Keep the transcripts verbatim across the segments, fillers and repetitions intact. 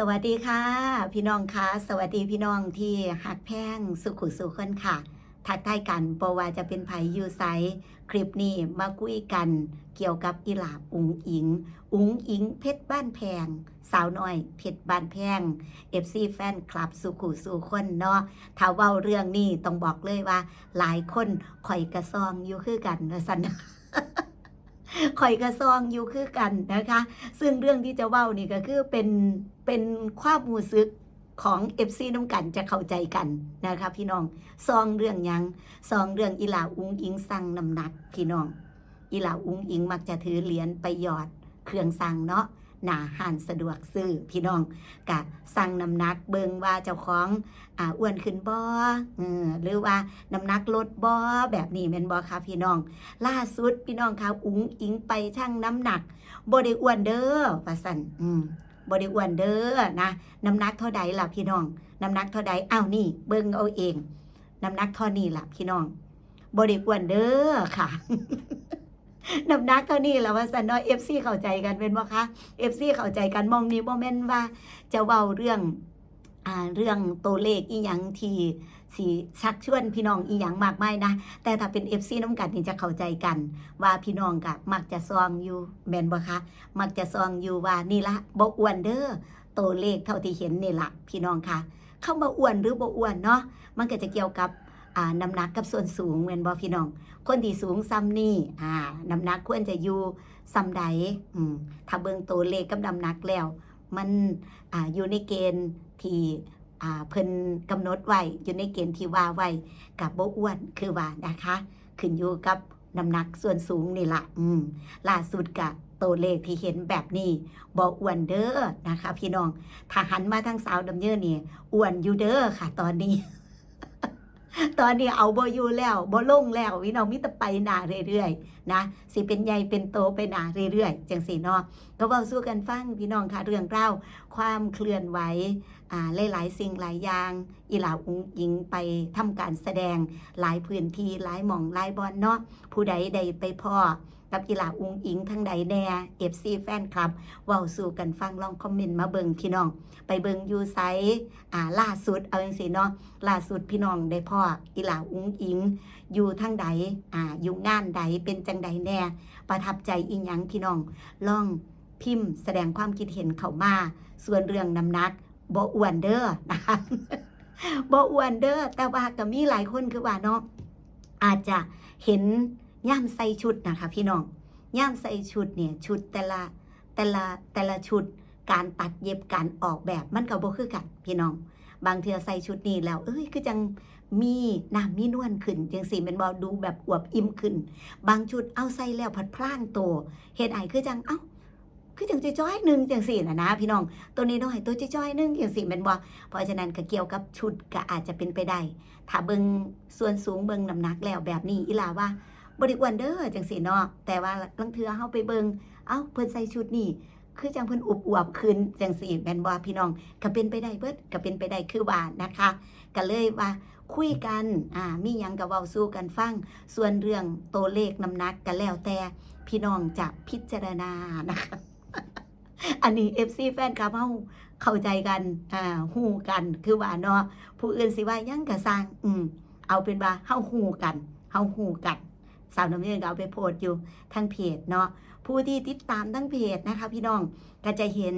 สวัสดีค่ะ พี่น้องคะ สวัสดีพี่น้องที่ฮักแพงสู่คู่สู่คนค่ะ ทักทายกัน บ่ว่าจะเป็นไผอยู่ไส คลิปนี้มาคุยกันเกี่ยวกับอีหล่าอุ๋งอิ๋ง อุ๋งอิ๋งเพชรบ้านแพง สาวน้อยเพชรบ้านแพง เอฟซี แฟนคลับสู่คู่สู่คนเนาะ ถ้าเว้าเรื่องนี้ต้องบอกเลยว่าหลายคน "ข้อยกะส่องอยู่คือกัน" ว่าซั่น ข้อยกะส่องอยู่คือกันนะคะ ซึ่งเรื่องที่จะเว้านี่ก็คือเป็น เป็นความรู้สึกของ เอฟซี นำกันจะเข้าใจกันนะคะพี่น้อง ส่องเรื่องหยัง ส่องเรื่องอีหล่าอุ๋งอิ๋งชั่งน้ำหนักพี่น้อง อีหล่าอุ๋งอิ๋งมักจะถือเหรียญไปหยอดเครื่องชั่งเนาะ หน้าร้านสะดวกซื้อพี่น้อง กะชั่งน้ำหนักเบิ่งว่าเจ้าของ อ่า อ้วนขึ้นบ่ เออ หรือว่าน้ำหนักลดบ่ แบบนี้แม่นบ่คะพี่น้อง ล่าสุดพี่น้องคะ อุ๋งอิ๋งไปชั่งน้ำหนัก บ่ได้อ้วนเด้อ ว่าซั่น อืม บ่ได้อ้วนเด้อนะ น้ำหนักเท่าใดล่ะพี่น้อง น้ำหนักเท่าใด อ้าว นี่ เบิ่งเอาเอง น้ำหนักเท่านี้ล่ะพี่น้อง บ่ได้อ้วนเด้อค่ะ น้ำหนักเท่านี้ล่ะ ว่าซั่นเนาะ เอฟซี เข้าใจกันแม่นบ่คะ เอฟซี เข้าใจกัน หม่องนี้บ่แม่นว่าจะเว้าเรื่อง อ่า เรื่องตัวเลขอีหยังที่สิชักชวนพี่น้องอีหยังมากมายนะ แต่ถ้าเป็น เอฟซี นำกันนี่จะเข้าใจกัน ว่าพี่น้องกะมักจะส่องอยู่ แม่นบ่คะ มักจะส่องอยู่ว่านี่ละ บ่อ้วนเด้อ ตัวเลขเท่าที่เห็นนี่ละพี่น้องคะ คำว่าอ้วนหรือบ่อ้วนเนาะ มันก็จะเกี่ยวกับ อ่า น้ำหนักกับส่วนสูงแม่นบ่พี่น้อง คนที่สูงส่ำนี้ อ่า น้ำหนักควรจะอยู่ส่ำใด อืม ถ้าเบิ่งตัวเลขกับน้ำหนักแล้ว มัน อ่า อยู่ในเกณฑ์ที่ อ่า เพิ่นกำหนดไว้ อยู่ในเกณฑ์ที่ว่าไว้ กะบ่อ้วนคือว่านะคะ ขึ้นอยู่กับน้ำหนักส่วนสูงนี่ละ อืม ล่าสุดกะตัวเลขที่เห็นแบบนี้ บ่อ้วนเด้อนะคะพี่น้อง ถ้าหันมาทางสาวน้ำเยินนี่ อ้วนอยู่เด้อค่ะตอนนี้ ตอนนี้เอาบ่อยู่แล้ว บ่ลงแล้วพี่น้อง มีแต่ไปหน้าเรื่อยๆนะ สิเป็นใหญ่เป็นโตไปหน้าเรื่อยๆ จังซี้เนาะ ก็เว้าสู่กันฟังพี่น้องค่ะ เรื่องราวความเคลื่อนไหว อ่า หลายๆสิ่งหลายอย่าง อีหล่าอุ๋งอิ๋งไปทำการแสดงหลายพื้นที่ หลายหม่องหลายบ่อนเนาะ ผู้ใดได้ไปพ้อกับอีหล่าอุ๋งอิ๋งทางใดแน่ เอฟซี แฟนคลับ เว้าสู่กันฟัง ลองคอมเมนต์มาเบิ่งพี่น้อง ไปเบิ่งอยู่ไส อ่า ล่าสุด เอาจังซี้เนาะ ล่าสุดพี่น้องได้พ้ออีหล่าอุ๋งอิ๋งอยู่ทางใด อ่า อยู่งานใด เป็นจังใดแน่ ประทับใจอีหยังพี่น้อง ลองพิมพ์แสดงความคิดเห็นเข้ามา ส่วนเรื่องน้ำหนัก บ่อ้วนเด้อนะคะ บ่อ้วนเด้อ แต่ว่าก็มีหลายคนคือว่าเนาะ อาจจะเห็นยามใส่ชุดนะคะพี่น้อง ยามใส่ชุดเนี่ย ชุดแต่ละ แต่ละ แต่ละชุด การตัดเย็บ การออกแบบ มันก็บ่คือกันพี่น้อง บางเทื่อใส่ชุดนี้แล้ว เอ้ย คือจั่งมีน้ำมีนวลขึ้นจั่งซี้แม่นบ่ ดูแบบอวบอิ่มขึ้น บางชุด เอา ใส่แล้วผัดพลางโต เฮ็ดให้คือจั่ง เอ้า คือจั่งจ้อยๆหนึ่งจั่งซี้น่ะนะพี่น้อง ตัวน้อยๆ ตัวจ้อยๆหนึ่งจั่งซี้แม่นบ่ เพราะฉะนั้นก็เกี่ยวกับชุดก็อาจจะเป็นไปได้ ถ้าเบิ่งส่วนสูงเบิ่งน้ำหนักแล้วแบบนี้ อีหล่าว่าบ่ได้อ้วนเด้อจั่งซี้เนาะ แต่ว่าลางเทื่อเฮาไปเบิ่ง เอ้า เพิ่นใส่ชุดนี้ คือจั่งเพิ่นอวบๆขึ้นจั่งซี้แม่นบ่พี่น้อง ก็เป็นไปได้เบิด ก็เป็นไปได้คือว่านะคะ ก็เลยว่าคุยกัน อ่า มีหยังก็เว้าสู่กันฟัง ส่วนเรื่องตัวเลขน้ำหนักก็แล้วแต่พี่น้องจะพิจารณานะคะ อันนี้ เอฟซี แฟนคลับเฮาเข้าใจกัน อ่า ฮู้กัน คือว่าเนาะ ผู้อื่นสิว่าหยังก็ซ่าง อืม เอาเป็นว่าเฮาฮู้กัน เฮาฮู้กัน สาวน้ำเยินก็เอาไปโพสต์อยู่ทางเพจเนาะ ผู้ที่ติดตามทางเพจนะคะพี่น้อง ก็จะเห็น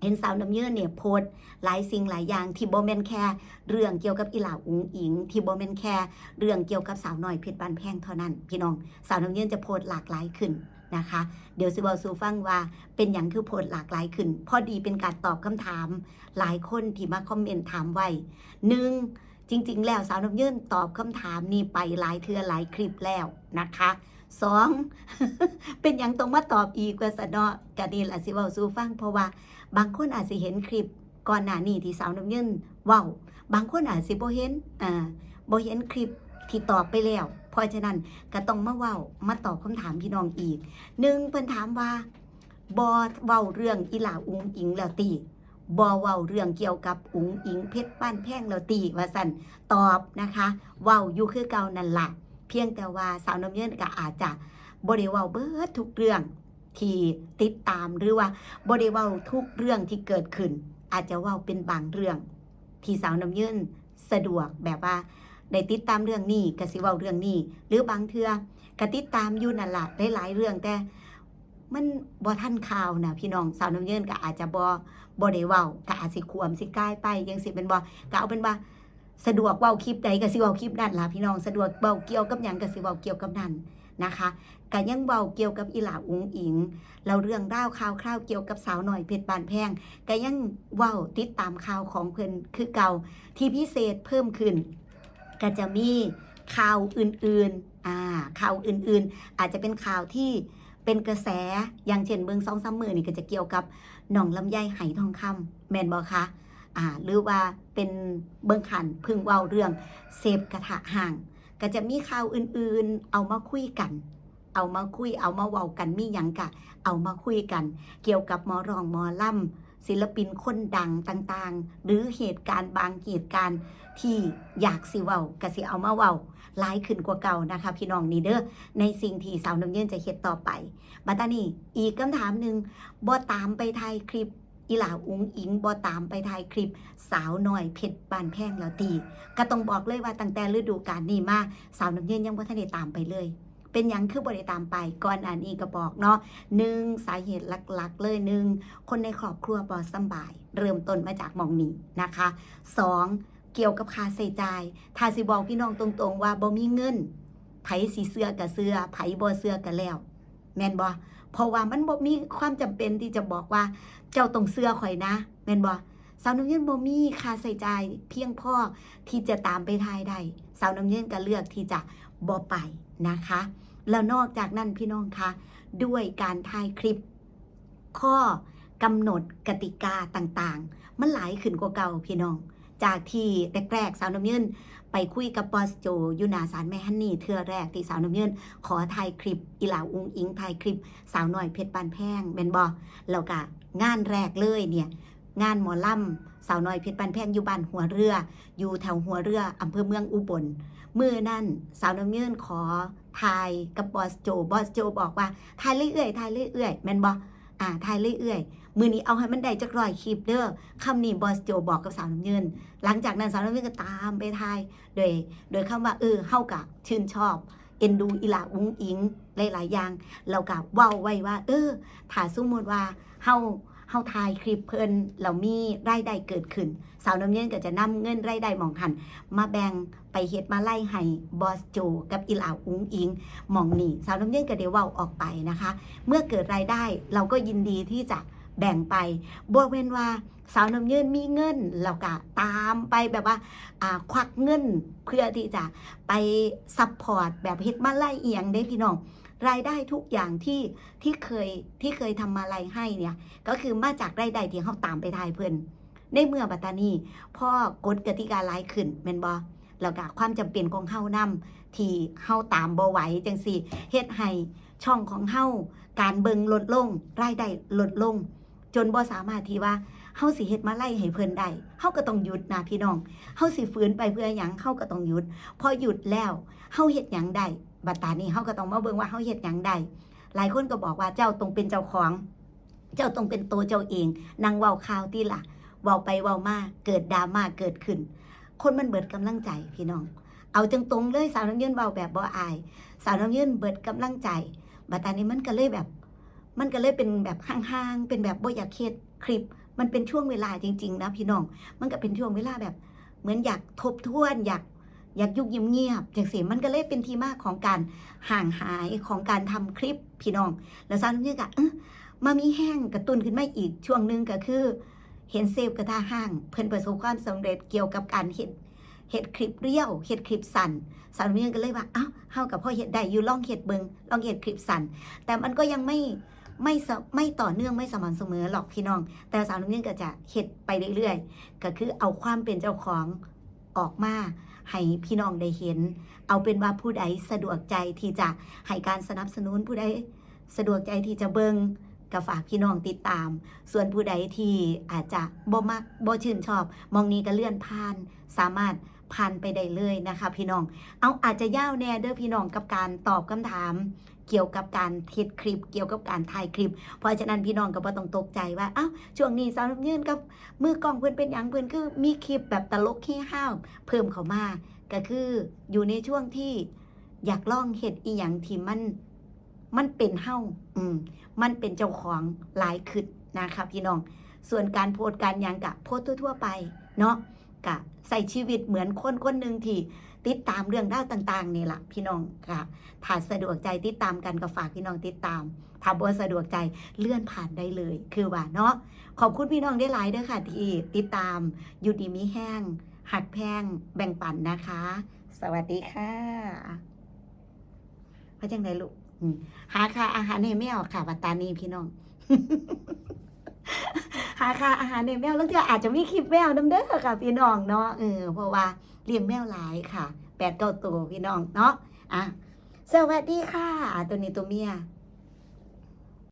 เห็นสาวน้ำเยินเนี่ยโพสต์หลายสิ่งหลายอย่างที่บ่แม่นแค่เรื่องเกี่ยวกับอีหล่าอุ๋งอิ๋ง ที่บ่แม่นแค่เรื่องเกี่ยวกับสาวน้อยเพชรบ้านแพงเท่านั้นพี่น้อง สาวน้ำเยินจะโพสต์หลากหลายขึ้นนะคะ เดี๋ยวสิเว้าสู่ฟังว่าเป็นหยังคือโพสต์หลากหลายขึ้น พอดีเป็นการตอบคำถามหลายคนที่มาคอมเมนต์ถามไว้ หนึ่ง จริงๆแล้วสาวน้ำเยินตอบคำถามนี้ไปหลายเทื่อหลายคลิปแล้วนะคะ สอง เป็นหยังต้องมาตอบอีกว่าซั่นเนาะ ก็นี่ล่ะสิเว้าสู่ฟัง เพราะว่าบางคนอาจสิเห็นคลิปก่อนหน้านี้ที่สาวน้ำเยินเว้า บางคนอาจสิบ่เห็น อ่า บ่เห็นคลิปที่ตอบไปแล้ว เพราะฉะนั้นก็ต้องมาเว้า มาตอบคำถามพี่น้องอีก หนึ่ง เพิ่นถามว่า บ่เว้าเรื่องอีหล่าอุ๋งอิ๋งแล้วติ บ่เว้าเรื่องเกี่ยวกับอุ๋งอิ๋งเพชรบ้านแพงแล้วติ ว่าซั่น ตอบนะคะ เว้าอยู่คือเก่านั่นล่ะ เพียงแต่ว่าสาวน้ำเยินก็อาจจะบ่ได้เว้าเบิดทุกเรื่องที่ติดตาม หรือว่าบ่ได้เว้าทุกเรื่องที่เกิดขึ้น อาจจะเว้าเป็นบางเรื่อง ที่สาวน้ำเยินสะดวก แบบว่าได้ติดตามเรื่องนี้ก็สิเว้าเรื่องนี้ หรือบางเทื่อก็ติดตามอยู่นั่นล่ะหลายๆเรื่อง แต่มันบ่ทันข่าวนะพี่น้อง สาวน้ำเยินก็อาจจะบ่บ่ได้เว้า ก็อาจสิขวมสิกายไปจั่งซี้แม่นบ่ ก็เอาเป็นว่า สะดวกเว้าคลิปใดก็สิเว้าคลิปนั้นล่ะพี่น้อง สะดวกเว้าเกี่ยวกับหยังก็สิเว้าเกี่ยวกับนั้นนะคะ ก็ยังเว้าเกี่ยวกับอีหล่าอุ๋งอิ๋ง แล้วเรื่องราวข่าวคราวเกี่ยวกับสาวน้อยเพชรบ้านแพง ก็ยังเว้าติดตามข่าวของเพิ่นคือเก่า ที่พิเศษเพิ่มขึ้น ก็จะมีข่าวอื่นๆ อ่า ข่าวอื่นๆ อาจจะเป็นข่าวที่เป็นกระแส อย่างเช่นเบิ่งสองสามมื้อนี่ก็จะเกี่ยวกับน้องลำไยไหทองคำ แม่นบ่คะ อ่า หรือว่าเป็นเบิ่งคันเพิ่งเว้าเรื่องเซฟกระทะฮ้าง ก็จะมีข่าวอื่นๆ เอามาคุยกัน เอามาคุย เอามาเว้ากัน มีหยังกะเอามาคุยกัน เกี่ยวกับหมอร้องหมอลำ ศิลปินคนดังต่างๆ หรือเหตุการณ์บางเหตุการณ์ที่อยากสิเว้า ก็สิเอามาเว้าหลายขึ้นกว่าเก่านะคะพี่น้อง นี่เด้อ ในสิ่งที่สาวน้ำเยินจะเฮ็ดต่อไป บัดนี้อีกคำถามหนึ่ง บ่ตามไปถ่ายคลิปอีหล่าอุ๋งอิ๋ง บ่ตามไปถ่ายคลิปสาวน้อยเพชรบ้านแพงแล้วติ ก็ต้องบอกเลยว่าตั้งแต่ฤดูกาลนี้มา สาวน้ำเยินยังบ่ทันได้ตามไปเลย เป็นหยังคือบ่ได้ตามไป ก่อนหน้านี้ก็บอกเนาะ หนึ่ง สาเหตุหลักๆเลย หนึ่ง คนในครอบครัวบ่สำบาย เริ่มต้นมาจากหม่องนี้นะคะ สอง เกี่ยวกับค่าใช้จ่าย ถ้าสิบอกพี่น้องตรงๆว่าบ่มีเงิน ไผสิเชื่อก็เชื่อ ไผบ่เชื่อก็แล้ว แม่นบ่ เพราะว่ามันบ่มีความจำเป็นที่จะบอกว่า เจ้าต้องเชื่อข้อยนะ แม่นบ่ สาวน้ำเยินบ่มีค่าใช้จ่ายเพียงพอที่จะตามไปถ่ายได้ สาวน้ำเยินก็เลือกที่จะบ่ไปนะคะ แล้วนอกจากนั้นพี่น้องคะ ด้วยการถ่ายคลิป ข้อกำหนดกติกาต่างๆ มันหลายขึ้นกว่าเก่าพี่น้อง จากที่แรกๆ สาวน้ำเยินไปคุยกับบอสโจอยู่หน้าศาลแม่ฮันนี่ เทื่อแรกที่สาวน้ำเยินขอถ่ายคลิปอีหล่าอุ๋งอิ๋ง ถ่ายคลิปสาวน้อยเพชรบ้านแพง แม่นบ่ แล้วก็งานแรกเลยเนี่ย งานหมอลำสาวน้อยเพชรบ้านแพงอยู่บ้านหัวเรือ อยู่แถวหัวเรือ อำเภอเมืองอุบล มื้อนั้นสาวน้ำเยินขอถ่ายกับบอสโจ บอสโจบอกว่า "ถ่ายเรื่อยๆ ถ่ายเรื่อยๆ" แม่นบ่ อ่า "ถ่ายเรื่อยๆ มื้อนี้เอาให้มันได้จักร้อยคลิปเด้อ" คำนี้บอสโจบอกกับสาวน้ำเยิน หลังจากนั้นสาวน้ำเยินก็ตามไปถ่าย โดย โดยคำว่า เออ เฮาก็ชื่นชอบ เอ็นดูอีหล่าอุ๋งอิ๋งหลายๆอย่าง แล้วก็เว้าไว้ว่า เออ ถ้าสมมุติว่าเฮา เฮาถ่ายคลิปเพิ่น แล้วมีรายได้เกิดขึ้น สาวน้ำเยินก็จะนำเงินรายได้หม่องหั้นมาแบ่งไปเฮ็ดมาลัยให้บอสโจกับอีหล่าอุ๋งอิ๋งหม่องนี้ สาวน้ำเยินก็ได้เว้าออกไปนะคะ เมื่อเกิดรายได้เราก็ยินดีที่จะแบ่งไป บ่แม่นว่าสาวน้ำเยินมีเงินแล้วก็ตามไปแบบว่า อ่า ควักเงินเพื่อที่จะไปซัพพอร์ตแบบเฮ็ดมาลัยอีหยังเด้พี่น้อง รายได้ทุกอย่างที่ ที่เคย ที่เคยทำมาลัยให้เนี่ย ก็คือมาจากรายได้ที่เฮาตามไปถ่ายเพิ่น ในเมื่อบัดตานี้ พอกฎกติกาหลายขึ้นแม่นบ่ แล้วก็ความจำเป็นของเฮานำ ที่เฮาตามบ่ไหวจั่งซี้ เฮ็ดให้ช่องของเฮา การเบิ่งลดลง รายได้ลดลง จนบ่สามารถที่ว่าเฮาสิเฮ็ดมาลัยให้เพิ่นได้ เฮาก็ต้องหยุดนะพี่น้อง เฮาสิฝืนไปเพื่อหยัง เฮาก็ต้องหยุด พอหยุดแล้ว เฮาเฮ็ดหยังได้ บัดตานี้เฮาก็ต้องมาเบิ่งว่าเฮาเฮ็ดหยังได้ หลายคนก็บอกว่าเจ้าต้องเป็นเจ้าของ เจ้าต้องเป็นตัวเจ้าเอง นั่งเว้าข่าวติล่ะ เว้าไปเว้ามา เกิดดราม่าเกิดขึ้น คนมันเบิดกำลังใจพี่น้อง เอาตรงๆเลย สาวน้ำเยินเว้าแบบบ่อาย สาวน้ำเยินเบิดกำลังใจ บัดตานี้มันก็เลยแบบ มันก็เลยเป็นแบบห่างๆ เป็นแบบบ่อยากเฮ็ดคลิป มันเป็นช่วงเวลาจริงๆนะพี่น้อง มันก็เป็นช่วงเวลาแบบ เหมือนอยากทบทวน อยาก อยากอยู่เงียบๆ จั่งซี้ มันก็เลยเป็นที่มาของการห่างหายของการทำคลิปพี่น้อง แล้วสาวน้ำเยินก็ เอ้อ มามีแฮงกระตุ้นขึ้นมาอีกช่วงหนึ่งก็คือ เห็นเซฟกระทะฮ้าง เพิ่นประสบความสำเร็จเกี่ยวกับการเฮ็ด เฮ็ดคลิปเรียว เฮ็ดคลิปสั้น สาวน้ำเยินก็เลยว่า เอ้า เฮาก็พอเฮ็ดได้อยู่ ลองเฮ็ดเบิ่ง ลองเฮ็ดคลิปสั้น แต่มันก็ยังไม่ ไม่สะ ไม่ต่อเนื่อง ไม่สม่ำเสมอหรอกพี่น้อง แต่สาวน้ำเยินก็จะเฮ็ดไปเรื่อยๆ ก็คือเอาความเป็นเจ้าของออกมาให้พี่น้องได้เห็น เอาเป็นว่าผู้ใดสะดวกใจที่จะให้การสนับสนุน ผู้ใดสะดวกใจที่จะเบิ่ง ก็ฝากพี่น้องติดตาม ส่วนผู้ใดที่อาจจะบ่มัก บ่ชื่นชอบ หม่องนี้ก็เลื่อนผ่าน สามารถผ่านไปได้เลยนะคะพี่น้อง เอา อาจจะยาวแน่เด้อพี่น้อง กับการตอบคำถาม เกี่ยวกับการเฮ็ดคลิป เกี่ยวกับการถ่ายคลิป เพราะฉะนั้นพี่น้องก็บ่ต้องตกใจว่า อ้าว ช่วงนี้สาวน้ำยืนกับมือกล้องเพิ่นเป็นหยัง เพิ่นคือมีคลิปแบบตลกเฮฮาเพิ่มเข้ามา ก็คืออยู่ในช่วงที่อยากลองเฮ็ดอีหยังที่มัน มันเป็นเฮา อืม มันเป็นเจ้าของหลายขึ้นนะคะพี่น้อง ส่วนการโพสต์การหยังกะโพสต์ทั่วๆไปเนาะ กะใช้ชีวิตเหมือนคนคนหนึ่งที่ติดตามเรื่องราวต่างๆนี่ล่ะพี่น้อง กะถ้าสะดวกใจติดตามกันก็ฝากพี่น้องติดตาม ถ้าบ่สะดวกใจเลื่อนผ่านได้เลย คือว่าเนาะ ขอบคุณพี่น้องได้หลายเด้อค่ะ ที่ติดตาม อยู่ดีมีแฮง ฮักแพง แบ่งปันนะคะ สวัสดีค่ะ ว่าจังได๋ลูก อืม หาค่าอาหารให้แมวค่ะ บัดตานี้พี่น้อง หาค่าอาหารให้แมว ลางเทื่ออาจจะมีคลิปแมวนำเด้อค่ะพี่น้องเนาะ เออ เพราะว่าเลี้ยงแมวหลายค่ะ แปดเก้าตัวพี่น้องเนาะ อ่ะ สวัสดีค่ะ อ่ะ ตัวนี้ตัวเมีย